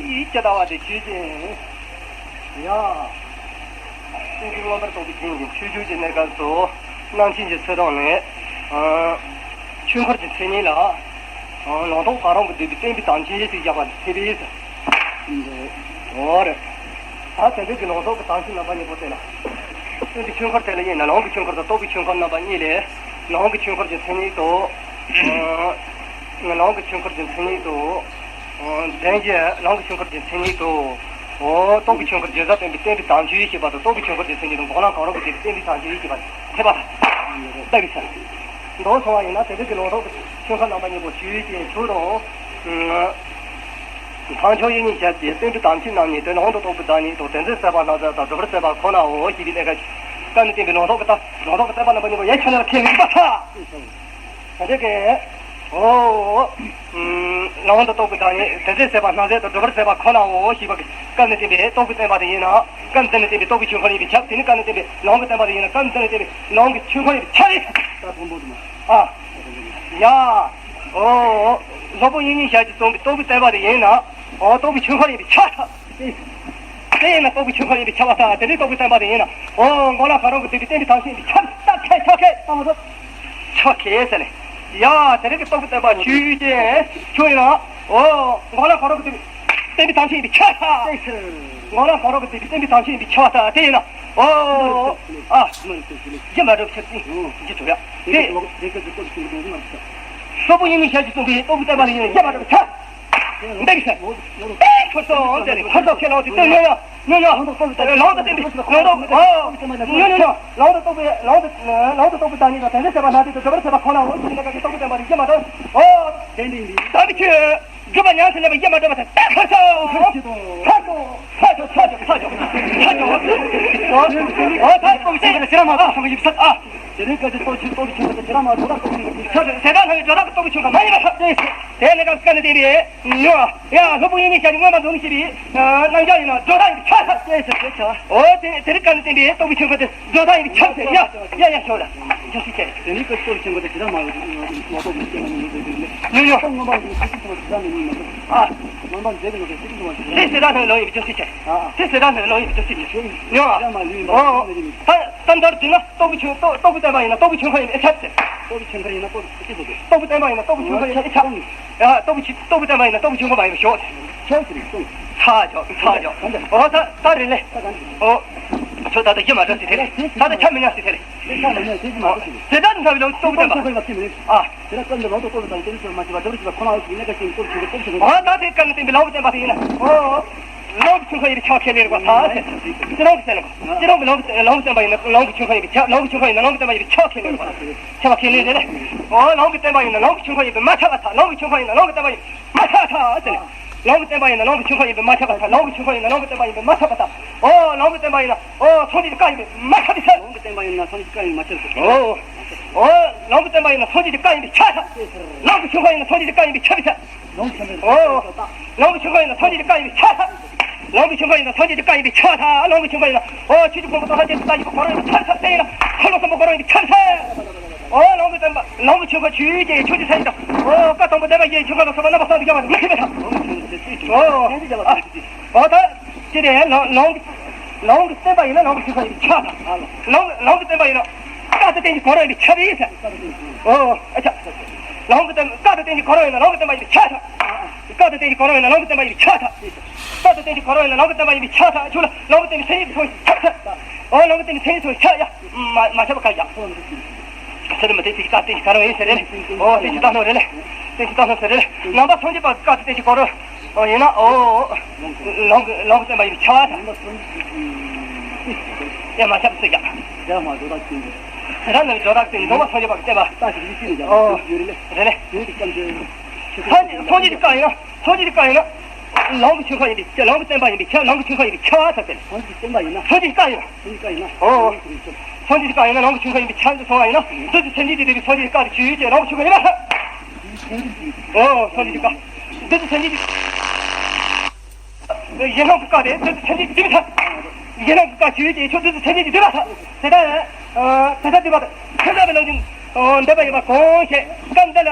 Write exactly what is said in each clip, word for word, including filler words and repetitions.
ཡིག་ཇི་ལྟ་བ་དེ་ཆོས་ཅན། ཡ། སེམས་ཀྱི་མངོན་པར་རྟོགས་པའི་རྒྱན་གྱི་ཆོས་ཆོས་ཀྱི་གནས་སྐབས་སུ། རྣམ་མཁྱེན་གྱི་ཚུལ་དང་ནི། ཨ། ཆོས་འཁོར་གྱི་མཚན་ཉིད་ལ། ཨ། ལུང་རྟོགས་གང་རུང་གིས་བསྡུས་པའི་བསྟན་པའི་དམ་ཆོས་ཞེས་བྱ་བ་ཐེབས་པས། འོ་རེད། ད་དེ་འདྲ་གི་ལུང་རྟོགས་ཀྱི་དམ་ཆོས་རྣམ་པ་གཉིས་པོ་དེ་ལ། སེམས་ཀྱི་ཆོས་འཁོར་དེ་ལ་དབྱེ་ན་ལུང་གི་ཆོས་འཁོར་དང་རྟོགས་པའི་ཆོས་འཁོར་རྣམ་པ་གཉིས་ལས། ལུང་གི་ཆོས་འཁོར་གྱི་མཚན་ཉིད་དོ། ཨ། ལུང་གི་ཆོས་འཁོར་གྱི་མཚན་ཉིད་དོ། ཨ། དོན་གྱི་ལུང་གི་ཆོས་འཁོར་གྱི་མཚན་ཉིད་དོ། འོ། རྟོགས་པའི་ཆོས་འཁོར་རྒྱུ་གཟུགས་སྟོན་པའི་བསྟན་པའི་དམ་ཆོས་ཞེས་པ་དང་རྟོགས་པའི་ཆོས་འཁོར་གྱི་མཚན་ཉིད་དང་འགོག་ལམ་གང་རུང་གིས་བསྡུས་པའི་བསྟན་པའི་དམ་ཆོས་ཞེས་པ་ཐེབས་པ་དང་། ལྟ་བའི་ཚེ། མདོར་སོང་བ་ཡིན་ན་དེ་འདྲ་གི་ལུང་རྟོགས་ཀྱི་ཆོས་འཁོར་རྣམ་པ་གཉིས་པོ་ཆོས་ཅན་ཆོས་དང་། ཨ། དམ་ཆོས་དབྱིག་གཉེན་ཞབས་ཀྱི་བསྟན་པའི་དམ་ཆོས་རྣམ་གཉིས་ཏེ་ལུང་དུ་རྟོགས་པའི་བདག་ཉིད་དང་དོན་མཛད་སྲིད་པ་སྣང་མཛད་དང་སྒྲུབ་པར་སྲིད་པ་ཁོ་ནའོ་ཞེས་པའི་གནད་ཀ་ཞིག་སྐབས་ནས་བསྟན་པའི་ལུང་རྟོགས་ཀྱི་ལྟ་ལུང་རྟོགས་ཀྱི་བསྟན་པ་རྣམ་པ་གཉིས་པོ་ཡན་ཆད་ལ་ཁས་ལེན་པ་ཐལ། དེ་གས། འོ། ལུང་དུ་རྟོགས་པའི་བདག་ཉིད་དོན་མཛད་སྲིད་པ་སྣང་མཛད་དང་སྒྲུབ་པར་སྲིད་པ་ཁོ་ནའོ་ཞེས་པ་གི་སྐབས་ནས་བསྟན་པའི་རྟོགས་པའི་བསྟན་པ་དེ་ཡིན་ན། སྐབས་འདི་ནས་བསྟན་པའི་རྟོགས་པའི་ཆོས་འཁོར་ཡིན་པས་ཁྱབ། དེ་ནས་སྐབས་ནས་བསྟན་པའི་ལུང་གི་བསྟན་པ་དེ་ཡིན་ན་སྐབས་འདི་ནས་བསྟན་པའི་ལུང་གི་ཆོས་འཁོར་ཡིན་པས་ཁྱབ་ཡིན། ད་དང་པོ་དུ་མ། ཨ། ཡ། འོ། སློབ་དཔོན་དབྱིག་གཉེན་ཞབས་ཀྱིས་གསུངས་པའི་རྟོགས་པའི་བསྟན་པ་དེ་ཡིན་ན། འོ། རྟོགས་པའི་ཆོས་འཁོར་ཡིན་པས་ཁྱབ་ཐལ། དེ་ཡིན་ན་རྟོགས་པའི་ཆོས་འཁོར་ཡིན་པས་ཁྱབ་པ་ཐལ། དེ་ནས་རྟོགས་པའི་བསྟན་པ་དེ་ཡིན་ན། འོ། འགོག་ལམ་གང་རུང་གིས་བསྡུས་པའི་བསྟན་པའི་དམ་ཆོས་ཡིན་པས་ཁྱབ། ད་ཁྱབ་ཁྱབ་ཁྱབ་ད་མ་གཏོགས། ཁྱབ་ཁྱབ་ཟེར་ནས། ཡ། དེ་རིང་གི་རྟོགས་པའི་བསྟན་པ་ཆོས་ཅན་ཆོས་ཡིན་ན། འོ། འགོག་ལམ་གང་རུང་གིས་བསྡུས་པའི་བསྟན་པའི་དམ་ཆོས་ཡིན་པས་ཁྱབ་ཐལ། འགོག་ལམ་གང་རུང་གིས་བསྡུས་པའི་བསྟན་པའི་དམ་ཆོས་ཡིན་པས་ཁྱབ་ཐལ། དེ་ཡིན་ན། འོ། ཨ། རྒྱུ་མ་གྲུབ་ཕྱིར་ཅི། རྒྱུ་གྲུབ་ཡ། དེ། སློབ་དཔོན་དབྱིག་གཉེན་ཞབས་ཀྱིས་གསུངས་པའི་རྟོགས་པའི་བསྟན་པ་ལ་ཡིན་ན་རྒྱུ་མ་གྲུབ་ཕྱིར། འདི་གི་ཚེ། ཁོ་ཚོ་འདི་ནི་ཁོ་ཚོ་ཁྱེད་ལོག་དེ་སྟོན་ཉོ་ཉོ་ཉོ་ཉོ། ལོག་ཏུ་བསྟན་པའི་ལོག་ཏུ་ཨོ། ཉོ་ཉོ་ཉོ། ལོག་ཏུ་རྟོགས་པའི་ལོག་ཏུ་ལོག་ཏུ་རྟོགས་པའི་བདག་ཉིད་དང་དོན་མཛད་སྲིད་པ་སྣང་མཛད་དང་སྒྲུབ་པར་སྲིད་པ་ཁོ་ནའོ་ཞེས་པའི་གནད་ཀ་གི་རྟོགས་པའི་བསྟན་པ་ལ་རྒྱུ་མ་གྲུབ། ཨོ། དེ་འདི་འདི། ད་འདི་ཁྱོད། སྒྲུབ་པ་ཉམས་སུ་ལེན་པ་རྒྱུ་མ་གྲུབ་པ་དང་ད་ཁོ་ཚོ། ཁོ་ཚོ། ཁོ་ཚོ། ཁོ་ཚོ། ཁོ་ཚོ། ཁོ་ཚོ། ཨོ། ད་རྟོགས་ཆེན་གྱི་ཕྱིར་མ་གཏོགས་ཆོག་གི་ཡིན་ས་ཨ། དེ་ནས་སྐད་ཅིག་རྟོགས་ཆེན་རྟོགས་ཆེན་གྱི་ཕྱིར་མ་གཏོགས་རྟོགས་ཆེན་གྱི་ཕྱིར། ཟེར་ད་ལྷ་ཡི་སྒྲོ་བཏགས་ཀྱི་རྟོགས་པའི་ཆོས་འགའ་མ་ཡིན་པ་ཐལ། དེ་ནས་ཀྱང་སྐད་ནི་བསྟན་པའི། ཡོ། ཡ། སློབ་དཔོན་དབྱིག་གཉེན་ཞབས་ཀྱིས་མངོན་པར་འདོད་ནས་བཤད་པའི། རྣམ་གཞག་ཡིན་ན་སྒྲོ་བཏགས་ཡིན་པས་ཁྱབ་ས། ཨོ། དེ་དེ་རིང་སྐད་ནི་བསྟན་པའི་རྟོགས་པའི་ཆོས་འགའ་དེ་སྒྲོ་བཏགས་ཡིན་པས་ཁྱབ་ཟེར། ཡ་ཡ་ཡ་ཤོག་ལ། རྒྱུ་མཚན་ཆེ། དེ་ནི་སྐད་ཅིག་རྟོགས་ཆེན་གྱི་ཕྱིར་མ་གཏོགས་ཡོ་ཡོ། སྔོན་པ་འདི་ཚིག་ཐོག་ཇི་ལྟར་མེད་ཉིད་མ་གཏོགས། ཨ། སྔོན་པ་འཛད་ཀྱི་ནང་གི་ཚིག་ཐོག་ཇི་ལྟར། དེ་ཟེར་ད་ནི་ལོ་ཡིན་པའི་རྒྱུ་མཚན་ཆེ། ཨ། དེ་ཟེར་ད་ནི་ལོ་ཡིན་པའི་རྒྱུ་མཚན་ཆེ། ཡོ། ཨོ། ད་ད་མདོར་བསྡུས་ན། རྟོགས་པའི་ཆོས། རྟོགས་རྟོགས་པའི་བསྟན་པ་ཡིན་ན་རྟོགས་པའི་ཆོས་འཁོར་ཡིན་པས་ཁྱབ་ཟེར། རྟོགས་པའི་ཆོས་འཁོར་ཡིན་ན་རྟོགས་པའི་ཆོས་འཁོར། རྟོགས་པའི་བསྟན་པ་ཡིན་ན་རྟོགས་པའི་ཆོས་འཁོར་ཡིན་པས་ཁྱབ། ཡ། རྟོགས་པའི་ཆོས། རྟོགས་པའི་བསྟན་པ་ཡིན་ན་རྟོགས་པའི་ཆོས་འཁོར་མ་ཡིན་པའི་ཞོག་ཁྱབ་ཟེར་གསུངས། ཚར་ཆོག་ཚར་ཆོག་ཨོ། ད་ད་རེད་ལེ། ཨོ། ཁྱོད་ད་ལྟ་ཡིད་མ་གྲོལ་ཟེར་དེ་རེད། ད་ལྟ་ཁྱབ་མི་ཉན་ཟེར་དེ་རེད། ཨོ། དེ་ལྟར་འདྲ་བའི་ལུགས་རྟོགས་པའི་བསྟན་པ། ཨ། དེ་ལ་སྐབས་འདིར་ལུང་དུ་བཀོད་པའི་དང་དེ་ཚོར་མ་ཤེས་པ་སྒྲུབ་པར་བྱེད་པ་ཁོ་ན་འོ་ཞེས་གནད་ཀ་ཅན་གྱི་སྟོབས་ཆེན་པོའི་སྟོབས་ཆེན་པོ། ཨོ། ད་དེ་སྐབས་ནས་བསྟན་པའི་ལུང་གི་བསྟན་པ་དེ་ཡིན་ན། ཨོ། ལུང་གི་ཆོས་འཁོར་ཡིན་པས་ཁྱབ་ཁས་ལེན་རིགས་པ་ཐལ་ཟེར། སྤྱིར་ལུང་གི་བསྟན་པ། སྤྱིར་ལུང་གི་ལུང་གི་ལུང་གི་བསྟན་པ་ཡིན་ན་ལུང་གི་ཆོས་འཁོར་ཡིན་པས་ཁྱབ། ལུང་གི་ཆོས་འཁོར་ཡིན་ན་ལུང་གི་བསྟན་པ་ཡིན་པས་ཁྱབ་ཁས་ལེན་རིགས་པ། ཁྱབ་པ་ཁས་ལེན་རེད་ལེ། ཨོ། ལུང་གི་བསྟན་པ་ཡིན་ན་ལུང་གི་ཆོས་འཁོར་ཡིན་པས་མ་ཁྱབ་པ་ཐལ། ལུང་གི་ཆོས་འཁོར་ཡིན་ན་ལུང་གི་བསྟན་པ་ཡིན་པས་མ་ཁྱབ་པ་ཐལ་ཟེར། ལུང་གི་བསྟན་པ་ཡིན་ན་ལུང་གི་ཆོས་འཁོར་ཡིན་པས་མ་ཁྱབ་པ་ཐལ། ལུང་གི་ཆོས་འཁོར་ཡིན་ན་ལུང་གི་བསྟན་པ་ཡིན་པས་མ་ཁྱབ་པ་ཐལ། ཨོ། ལུང་གི་བསྟན་པ་ཡིན་ན། ཨོ། མཚན་ཉིད་ཀ་ཡིན་པས་མ་ཁྱབ་པའི་ཕྱིར། ལུང་གི་བསྟན་པ་ཡིན་ན་མཚན་ཉིད་ཀ་ཡིན་མ་ཁྱབ་པའི་ཕྱིར། ཨོ། ཨོ། ལུང་གི་བསྟན་པ་ཡིན་ན་མཚན་ཉིད་ཀ་ཡིན་པས་ཁྱབ་ཐལ། ལུང་གི་ཆོས་འཁོར་ཡིན་ན་མཚན་ཉིད་ཀ་ཡིན་པས་ཁྱབ་པའི་ཕྱིར། ལུང་གི་ཆོས་འཁོར་ཡིན་ན་མཚན་ཉིད་ཀ་ཡིན་པས་ཁྱབ་ཐལ། ལུང་གི་ཆོས་འཁོར་ཡིན་ན་མཚན་ཉིད་ཀ་ཡིན་པས་ཁྱབ་ཐལ། ལུང་གི་ཆོས་འཁོར་ཡིན་ན། ཨོ། ཆོས་ཀྱི་ཕུང་པོ་རྟོགས་ལྷ་བཅས་སུ་ལྟ་བཞིན་པ་གང་རུང་ཡིན་པས་ཁྱབ་ཐལ། དེ་ཡིན་ན་འཁོར་ལོ་གསུམ་པོ་གང་རུང་ཡིན་པས་ཁྱབ་ཐལ། ཨོ། ལུང་གི་བསྟན་པ། ལུང་གི་ཆོས་འཁོར་ཆོས་ཅན། ཆོས་ཀྱི་མཚན་ཉིད་དང་། ཨོ། ཀ་དང་པོ་བསྟན་པ་ཡི་ཆོས་འཁོར་ལ་སོགས་པ་རྣམ་པ་གསུམ་དུ་སྦྱར་བ་ནི་མི་ཁེགས་པས་ཐལ། ཨོ། ཨོ། ད་ཅི་སྟེ་ལུང་ལུང་གི་བསྟན་པ་ཡིན་ན་ལུང་གི་ཆོས་འཁོར་ཡིན་པས་ཁྱབ་ཐལ། ལུང་ལུང་གི་བསྟན་པ་ཡིན་ན་ཀ་དང་བསྟན་བཅོས་གང་རུང་ཡིན་པས་ཁྱབ་པས་ཟེར། ཨོ། ཨ་ཅག་ལུང་གི་བསྟན། ཀ་དང་བསྟན་བཅོས་གང་རུང་ཡིན་ན་ལུང་གི་བསྟན་པ་ཡིན་པས་ཁྱབ་ཐལ། ཀ་དང་བསྟན་བཅོས་གང་རུང་ཡིན་ན་ལུང་གི་བསྟན་པ་ཡིན་པས་ཁྱབ་ཐལ། ཀ་དང་བསྟན་བཅོས་གང་རུང་ཡིན་ན་ལུང་གི་བསྟན་པ་ཡིན་པས་ཁྱབ་ཐལ། ཁྱོད་ལ་ལུང་གི་བསྟན་པའི་མཚན་ཉིད་ཀྱི་ཚོགས་ཤིག་ཁྱབ་ཐལ། ཨོ། ལུང་གི་བསྟན་པའི་མཚན་ཉིད་ཚོགས་ཤིག་ཁྱབ་ཡ། མ་མ་ཁྱབ་པ་ཁ་ཡ། ཚོགས་མི་ཚོགས་ཤིག་ཚེ་རིང་མ་དེ་ཚིག་ཀ་བསྟན་བཅོས་གང་རུང་ཡིན་ཟེར་རེད། ཨོ། བསྟན་བཅོས་བཏང་སྣང་རེད་ལེ། བསྟན་བཅོས་བཏང་སྣང་ཟེར་རེད་ལེ། ནང་པ་སངས་རྒྱས་པ་ཀ་དང་བསྟན་བཅོས་གང་རུང་། ཨོ། ཡིན་ན། ཨོ། ལུང་གི་ལུང་གི་བསྟན་པ་ཡིན་པས་ཁྱབ་ཐལ། ཡ། མ་ཁྱབ་ཚིག་ཡ། རྒྱ་མ་བཟོ་ད་ཅིང་། དེ་རང་ནང་བཟོ་ད་ཅིང་། ནང་པ་སངས་རྒྱས་པ་གི་བསྟན་པ། ད་ཞིག་ཡིད་ཆེས་ནས་ཀྱང་ཨོ། ཡོད་རེད་ལེ། རེད་ལེ། ཡོད་དེ་ཀམ་ཅན། སངས་རྒྱས་སངས་རྒྱས་ཀྱི་བཀའ་ཡིན་ན། སངས་རྒྱས་ཀྱི་བཀའ་ཡིན་ན། ལུང་གི་ཆོས་འཁོར་ཡིན་པས་ཁྱབ། ལུང་གི་ཆོས་འཁོར་ཡིན་པས་ཁྱབ་ཟེར་ཏེ། སངས་རྒྱས་ཀྱི་བསྟན་པ་ཡིན་ན། སངས་རྒྱས་ཀྱི་བཀའ་ཡིན་ན། སངས་རྒྱས་ཀྱི་བཀའ་ཡིན་ན། ཨོ། སངས་རྒྱས་ཀྱི་བཀའ་ཡིན་ན་ལུང་གི་ཆོས་འཁོར་ཡིན་པས་ཁྱབ་ཟེར་སོང་བ་ཡིན་ན། བདུད་ཀྱི་མཚན་ཉིད་ཀྱིས་བསྡུས་པའི་སངས་རྒྱས་ཀྱི་བཀའ་དེ་ཆོས་ཅན། ལུང་གི་ཆོས་འཁོར་ཡིན་པས་ཁྱབ། ཨོ། སངས་རྒྱས་ཀྱི་བཀའ། བདུད་ཀྱི་མཚན་ཉིད་ཀྱིས། ཡིན་ལུང་གི་བཀའ་དེ་བདུད་ཀྱི་མཚན་ཉིད་ཀྱིས་བསྡུས་པས་ཁྱབ། ཡིན་ལུང་གི་བཀའ་ཆོས་ཅན། ཁྱོད་བདུད་ཀྱི་མཚན་ཉིད་ཀྱིས་བསྡུས་པས་ཁྱབ། དེ་ལྟར། ཨ། དེ་ལྟར་བསྡུས་པ་དང་། ཁྱབ་པའི་ལུང་གི། ཨ། འདོད་པ་ཡིན་པ་གང་ཞེས་སྐབས་འདི་ལ།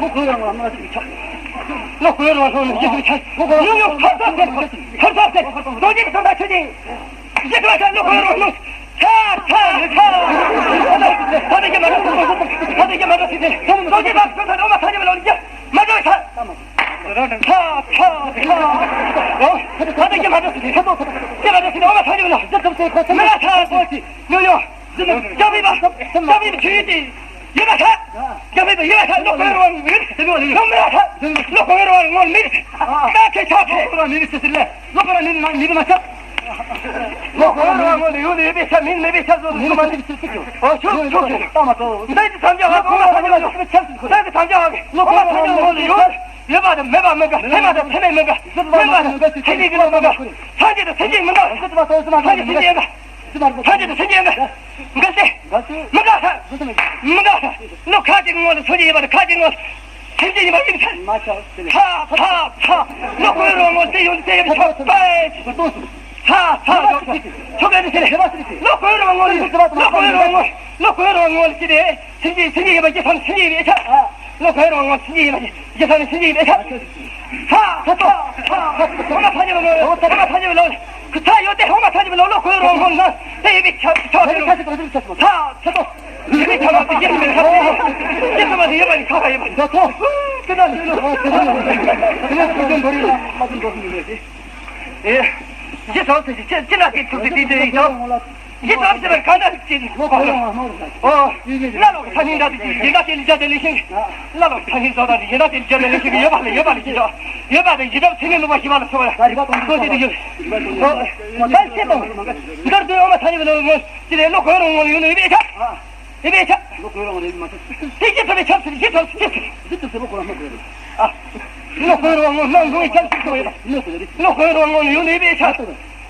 ལོ་གོས་རང་ལ་མ་ཞིག་ཆགས། ལོ་གོས་རང་ལ་མ་ཞིག་ཆགས། ཉོ་ཉོ་ཕར་ཚར་ཚར་ཕར་ཚར་ཚར། རྡོ་རྗེ་གི་ཐོག་མཐའ་ཆོད་ཅིང་། ཡི་གེ་ལ་ལོ་གོས་རང་ལ་ཚར་ཚར་ཚར། ད་དེ་གི་མ་འགྲོ། ད་དེ་གི་མ་འགྲོ་ཟེར་ཏེ། རྡོ་རྗེ་ཕར་ཚུར་ཚར། འོ་མ་ཚར་གྱི་མེད་ལོ། མ་འགྲོ་ཚར། ཚར་ཚར་ཚར། འོ་ད་དེ་གི་མ་འགྲོ་ཟེར་ཏེ། ཚར་ཚར་ཚར། འོ་མ་ཚར་གྱི་མེད་ལོ། མ་འགྲོ་ཚར། ཉོ་ཉོ། རྒྱ་མི་པ། རྒྱ་མི་པ་ཆོས་ཡོད་དེ། ཡོད་པ་ཁ། རྒྱ་མི་པ་ཡོད་པ་ཁ། ལོ་གོས་རང་མི་རེད། ལོ་མི་ར་ཁ། ལོ་གོས་རང་ངོ་མི་རེད། ད་ཁྱེད་ཆ་ཁྱེད། ལོ་གོས་རང་མི་རེད་ཟེར་ཟེར་ལེ། ལོ་གོས་རང་མི་རེད་མ་ཆགས། ལོ་གོས་རང་ངོ་ལེ་ཡོད་ལེ་ཡོད་པའི་ཆ་མིན་མེད་པའི་ཆ་ཟོ་ནི་མ་ནི་ཟེར་ཟེར་ཁྱོད། ཨོ་ཁྱོད་ཁྱོད་ཁྱོད། ད་མ་ཏོ། འདི་ཚང་ཀྱང་ཧ་གོ་མ་ཐག་ཉེ་ལོ། འདི་ཚང་ཀྱང་ཧ་གོ་མ་ཐག་ཉེ་ལོ་ཡོད། ཡོད་པ་དང་མེད་པ་མི་འགའ། མེད་པ་དང་མེད་མེད་མི་འགའ། མེད་པ་དང་ཐེ་ལི་གི་ལོ་མི་འགའ། སངས་རྒྱས་དང་སེམས་ཅན་མི་འགའ། སངས་རྒྱས་དང་སེམས་ཅན་མི་འགའ། སངས་རྒྱས་དང་སེམས་ཅན་མི་འགའ། འགའ་སྟེ། མི་འགའ་ས། མི་འགའ་ས། ལོ་ཁ་ཅིག་སྔོན་ལ་སངས་རྒྱས་ཡོད་པ་དང་ཁ་ཅིག་སྔོན་ལ་སེམས་ཅན་ཡིན་པ་ཡིན་ས། མ་ཆགས་ཟེར། ཚ་ཚ་ཚ། ལོ་གོས་རང་ངོ་ལ་ཡོད་ཚེ་ཡོད་ཚེ་ཡོད་ཚེ། ཚ་ཚ། ཆོ་ག་ནི་ཟེར། ལོ་གོས་རང་ངོ་ལ་ཡོད། ལོ་གོས་རང་ངོ་ལ། ལོ་གོས་རང་ངོ་ལ་ཅི་རེད། སེམས་ཅན་སེམས་ཅན་ཡིན་པ་ཅི་ཐམས་སེམས་ཅན་ཡིན་པའི་ཆ། ལོ་གོས་རང་ངོ་ལ་སེམས་ཅན་ཡིན་པ་ཅི་ཐམས་སེམས་ཅན་ཡིན་པའི་ཆ། ཚ་ཚ་ཚ། འོ་མ་ཚ་ཉེ་བ་ལོ། འོ་མ་ཚ་ཉེ་བ་ལོ། ཁུ་ཚ་ཡོད་དེ་འོ་མ་ཚ་ཉེ་བ་ལོ། ལོ་གོས་རང་ངོ་ལ་དེ་ཡིན་པའི་ཆ་ཆ་ཆ། ཚ་ཚ། ཡིན་པའི་ཆ་ལ་དེ་ཡིན་པའི་ཆ་ཡིན་པའི་ཆ། ཡིན་པའི་ཆ་ཡིན་པའི་ཆ། ཡིན་པའི་ཆ། ད་ཐོ། དེ་ད་དེ་ལ་དེ་ལ་དེ་ལ་དེ་ལ་དེ་ལ་དེ་ལ་དེ་ལ། ཨེ། ཇི་ཙམ་ཟེར་གྱི་ཅི་ཅི་ན་དེ་ཐུག་དེ་དེ་དེ་ཡིན་ཀྱང་། ཇི་ཙམ་ཟེར་བར་ག་ན་ཅི་ནི་ངོ་ག་ལ། ཨོ། ལ་ལོ་ཐ་སྙད་འདྲ་དེ་ཡིན་ད་དེ་ལ་རྒྱ་དེ་ལས་ཤིང་། ལ་ལོ་ཐ་སྙད་བཟོ་ད་དེ་ཡིན་ད་དེ་ལ་རྒྱ་དེ་ལས་ཤིང་ཡོད་པ་ལ་ཡོད་པ་ལ་ཅི་ཡོད་པ་དེ་ཇི་ཙམ་ཚེ་ནི་ལུག་པ་ཞི་བ་ལ་སོགས་པ་ལ་སོ་ཅི་དེ་ཡོད། ཨོ། ད་ཆེ་དང་། མདོར་བསྡུས་ཨོ་མ་ཐ་སྙད་བཟོ་ངོ་ཅི་རེད། ལོ་གོས་རང་ངོ་ལ་ཡོད་ནི་ཡོད་པའི་ཆ། ཡོད་པའི་ཆ། ལོ་གོས་རང་ངོ་ལ་ཡོད་མ་ཆ། དེ་ཇི་ཙམ་ཆ་ཟེར་ཇི་ཙམ་ཆ་ཟེར། ཇི་ཙམ་ཟེར་ལོ་གོས་རང་ངོ་ལ་ཡོད། ཨ། ལོ་གོས་རང་ངོ་ལ་ཡོད་ནི་ཡོད་པའི་ཆ། ལོ་གོས་རང་ངོ་ལ་ཡོད་ནི་ཡོད་པའི་ཆ།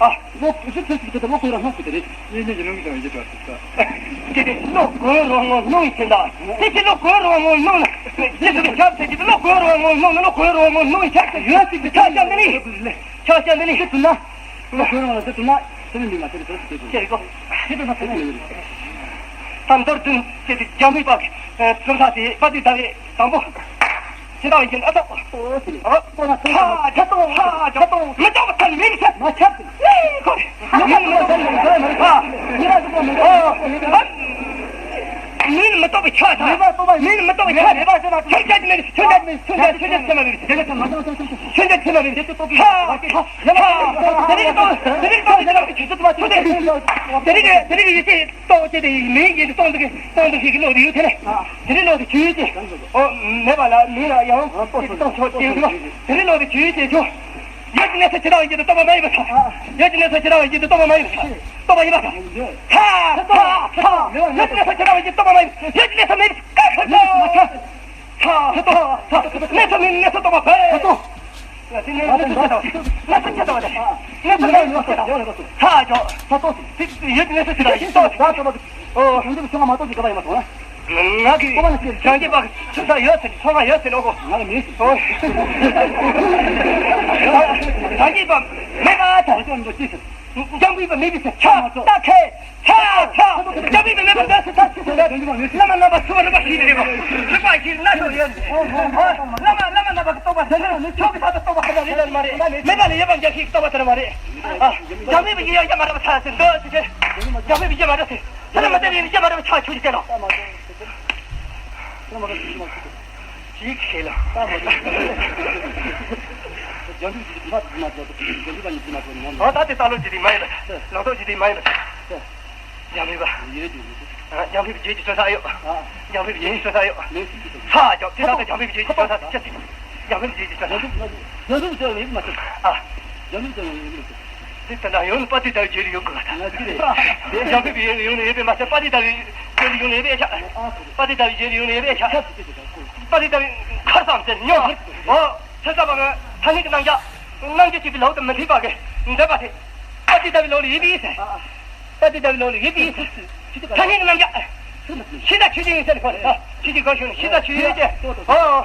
ཨ། ལོ་ཇི་ཙམ་ཟེར་ལོ་གོས་རང་ངོ་ལ་ཡོད་པའི་ཆ། ཡིན་གྱི་ལུང་གི་དང་ཡིན་གྱི་དང་། དེ་དེ་ལོ་གོས་རང་ངོ་ལ་ཡོད་ཆེན་ད། དེ་ཅི་ལོ་གོས་རང་ངོ་ལ་ཡོད་ན། ཇི་ཙམ་ཆ་ཟེར་ཇི་ལོ་གོས་རང་ངོ་ལ་ཡོད་ན། ལོ་གོས་རང་ངོ་ལ་ཡོད་ཆ་ཟེར་ཡོད་ཟེར་གྱི་ཆ་ཤ་འདི་ནི། ཆ་ཤ་འདི་ནི། ཇི་ཙམ་ན། ལོ་གོས་རང་ལ་ཟེར་དུ་ན་ཚེ་རིང་འདི་མ་ཚེ་རིང་ཟེར་ཟེར་ཟེར་ཟེར་གོ། ཁྱེད་ཚོ་ན་ཚེ་རིང་ལ་ཡོད་རེད། ད་མདོར་བསྡུས་ཟེར་དུས་རྒྱང་ཕུད་པ་གི་གྲུབ་མཐའ་དེ་པ་ཏི་ད་རེད་དང་པོ། ཇི་ལྟ་བ་ཡིན་ཨ་ཏོ། ཨོ་ཟེར། ཨོ། ཧ་ཇ་ཏོ་ཧ་ཇ་ཏོ། མི་ལྟ་བ་ཚ་མིན་ཚ། མ་ཁྱབ་ཟེར། ལེ་ཁོ་རེ། མིན་མི་ལྟ་བ་ཚ་མིན་ཚ། མ་རེད་ཨ། ཉི་མ་ཟེར་གོ་མི་ལྟ་བ་ཨོ། མིན་མི་ལྟ་བའི་ཆ་ད། མིན་མི་ལྟ་བའི་ཆ་ད། མིན་མི་ལྟ་བའི་ཆ་ད། ཆོས་ཅན་མིན། ཆོས་ཅན་མིན། ཆོས་ཅན་ཆོས་ཅན་ཚད་མ་མིན། ཆོས་ཅན་ཚད་མ་མིན། ཆོས་ཅན་ཚད་མ་མིན། ཧ་ཧ། དེ་རིང་གི་ཏོག་དེ་རིང་གི་ཏོག་དེ་རིང་གི་ཡུལ་ཅན་ཏོག་ཅན་དེ་མིན་ཡིན་ཏོག་འདུག་ཏོག་འདུག་ཞིག་གི་ལོག་དེ་ཡུལ་དེ་ནས་དེ་རིང་ལོག་དེ་ཆོས་ཅན། ཨོ་མེད་པ་ལ་མིན་ལ་ཡང་ཏོག་ཏོག་ཆོས་ཅན་ལོག་དེ་རིང་ལོག་དེ་ཆོས་ཅན་ཆོས། ཡོད་ཀྱི་གནས་སུ་ཇི་ལྟ་བ་ཡིན་གྱི་རྟོགས་པ་མ་ཡིན་པ་དང་། ཡོད་ཀྱི་གནས་སུ་ཇི་ལྟ་བ་ཡིན་གྱི་རྟོགས་པ་མ་ཡིན་པ་དང་། རྟོགས་པ་ཡིན་པ་དང་། ཚ་ཚ་ཚ། ཡོད་ཀྱི་གནས་སུ་ཇི་ལྟ་བ་ཡིན་གྱི་རྟོགས་པ་མ་ཡིན་པ། ཡོད་ཀྱི་གནས་སུ་མེད་པའི་ཀ་ཁ་ཚ། ཚ་ཚ་ཚ། གནས་སུ་མེད་གནས་སུ་རྟོགས་པ་བས། ཚ་ཚ། གནས་སུ་ཇི་ལྟ་བ་གནས་སུ་ཇི་ལྟ་བ་དང་། གནས་སུ་མེད་གནས་སུ་ཇི་ལྟ་བ། ཚ་ཇོ། ཚ་ཏོ། ཡོད་ཀྱི་གནས་སུ་ཇི་ལྟ་བ་ཡིན་ཏོ། ཚ་ཏོ། ཨོ། བྱང་ཆུབ་ཀྱི་ཆོས་མ་གཏོགས་ཀྱི་དགོས་པ་ཡིན་མ་སོང་ན། ང་གིས་བྱང་ཆུབ་པ་ཆོས་ས་ཡོད་ཟེར་ཆོ་ག་ཡོད་ཟེར་ནོ་གོ། ང་ལ་མེད་ཟེར། ཨོ། བྱང་ཆུབ་པ་མེད་པ་དང་། བྱང་ཆུབ་པ་མེད་པའི་ཆ་ད་ཁེ་ཚ་ཚ། བྱང་ཆུབ་པ་མེད་པ་དང་ཚ་ཚ་ཚ། བླ་མ་རྣམ་པ་ཚུལ་ཁྲིམས་རིག་པ་ཞིག་རེད་གོ། རིག་པ་ཞིག་སྣ་ཚོགས་ཡོད། བླ་མ་བླ་མ་རྣམ་པ་གི་རྟོགས་པ་དེ་ནི་ཆོས་ཀྱི་ས་དང་རྟོགས་པ་ཁ་ཐག་རེད་མ་རེད། མེད་པ་ལ་ཡོད་པ་འཇོག་ཤེས་ཀྱི་རྟོགས་པ་དེ་མ་རེད། བྱང་ཆུབ་པའི་ཡེ་ཡ་མ་རབས་ཚ་ཟེར་འདོད་ཟེར། བྱང་ཆུབ་པའི་ཡེ་མ་རབས་ཟེར། ཚུལ་ལ་མི་ལྟ་བའི་སྐྱེ་བ་རབ་ཆགས་ཆོས་ཀྱི་སྐྱེ་ལ། ཞིག་ཤེས་ལ། འོ་ད་དེ་ལྟ་ལོ་ཇི་སྟེ་མ་ཡིན་པ། ལོག་རྟོག་ཇི་སྟེ་མ་ཡིན་པ། ལོག་རྟོག་ཇི་སྟེ་མ་ཡིན་པ། ཡང་མིན་པ། ཡང་མིན་པའི་རྗེས་ཀྱི་ཆོས་ས་ཡོད། ཡང་མིན་པའི་རྗེས་ཀྱི་ཆོས་ས་ཡོད། ཚ་ཅོག་དེ་ལྟ་ལ་ཡང་མིན་པའི་རྗེས་ཀྱི་ཆོས་ས་ཅི་སྟེ། ཡང་མིན་པའི་རྗེས་ཀྱི་ཆོས་ས། ཡང་མིན་པའི་རྗེས་ཀྱི་ཆོས་ས་ཡོད་མ་ཐུབ། ཨ། ཡང་མིན་པའི་རྗེས་ཀྱི་ཆོས་ས། དེ་ལྟ་ན་ཡང་པ་ཏི་ལྟ་བུའི་རྗེས་ལ་ཡོང་དགོས་པ་དང་། ཡང་པའི་ཡོང་ནས་ཡོད་པའི་མ་ཚད་པ་ཏི་ལྟ་བུའི་རྗེས་ལ་ཡོང་ནས་ཡོད་པའི་ཆ། པ་ཏི་ལྟ་བུའི་རྗེས་ལ་ཡོང་ནས་ཡོད་པའི་ཆ། པ་ཏི་ལྟ་བུའི་ཁར་སང་ཟེར་ཉོ། ཨོ། ཚེ་ས་བ་ང་ཐ་སྙད་ཀྱི་རྣམ་གཞག་རྣམ་འགྱུར་གཅིག་པའི་ལོག་ཏུ་མི་མཐུན་པ་གི་འདོད་པ་དེ། པ་ཏི་ལྟ་བུའི་ལོག་ལ་ཡོད་པའི་ཟེར། པ་ཏི་ལྟ་བུའི་ལོག་ལ་ཡོད་པའི་ཟེར། ཐ་སྙད་ཀྱི་རྣམ་གཞག་ཤེས་བྱ་ཆོས་ཅན་ཡིན་ཟེར་ནས་གོ་རེད། ཤེས་བྱ་གང་ཞུགས་ནས་ཤེས་བྱ་ཆོས་ཅན། ཨོ།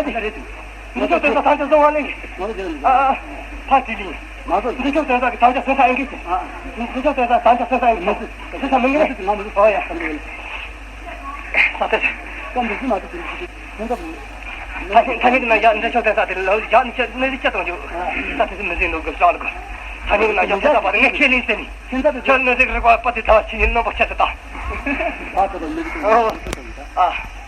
ཨ་ཅི་ག་རེད། འདི་ཕྱོགས་དེ་ཚོ་ཐམས་ཅད་བཟུང་བ་ལེན་གི། ང་ཚོ་དེ་ལ་ཨ་ཨ་ཕར་དྲིས་ལིང་། ང་ཚོ་འདི་ཕྱོགས་དེ་ཚོ་གི་ཐམས་ཅད་བཟུང་ས་ཨེ་གི་ཅི། ཨ་འདི་ཕྱོགས་དེ་ཚོ་ཐམས་ཅད་བཟུང་ས་ཨེ་གི་ཅི། དེ་ཚོ་མི་ངན་ང་ཚོ་ལ་ཨོ་ཡ། ད་དེ་ཀམ་དུ་ཅི་མ་ཐུབ་དེ་ཁྱེད་ཚོ་ཐ་སྙད་ཐ་སྙད་ཀྱི་ནང་ཡག་འདི་ཕྱོགས་དེ་ཚོ་དེ་ལ་ཡག་ནི་ཁྱེད་ནི་ཁྱེད་དང་འཇུག་ད་དེ་ཚོ་མི་འཛིན་འདུག་གི་ཤག་ལ་གི། ཐ་སྙད་ཀྱི་ནང་ཡག་ཁྱེད་ཚོ་བ་ངས་ཁས་ལེན་ཟེར་ནི། ཁྱེད་ཚོ་དེ་ཁྱོད་ནི་རིག་རིག་པ་པ་དེ་ད་ཁྱེད་ནི་རྣམ་པ་ཁྱེད་ཚོ་ད། ཨ་ད་ད་མི་འདུག་ཨ།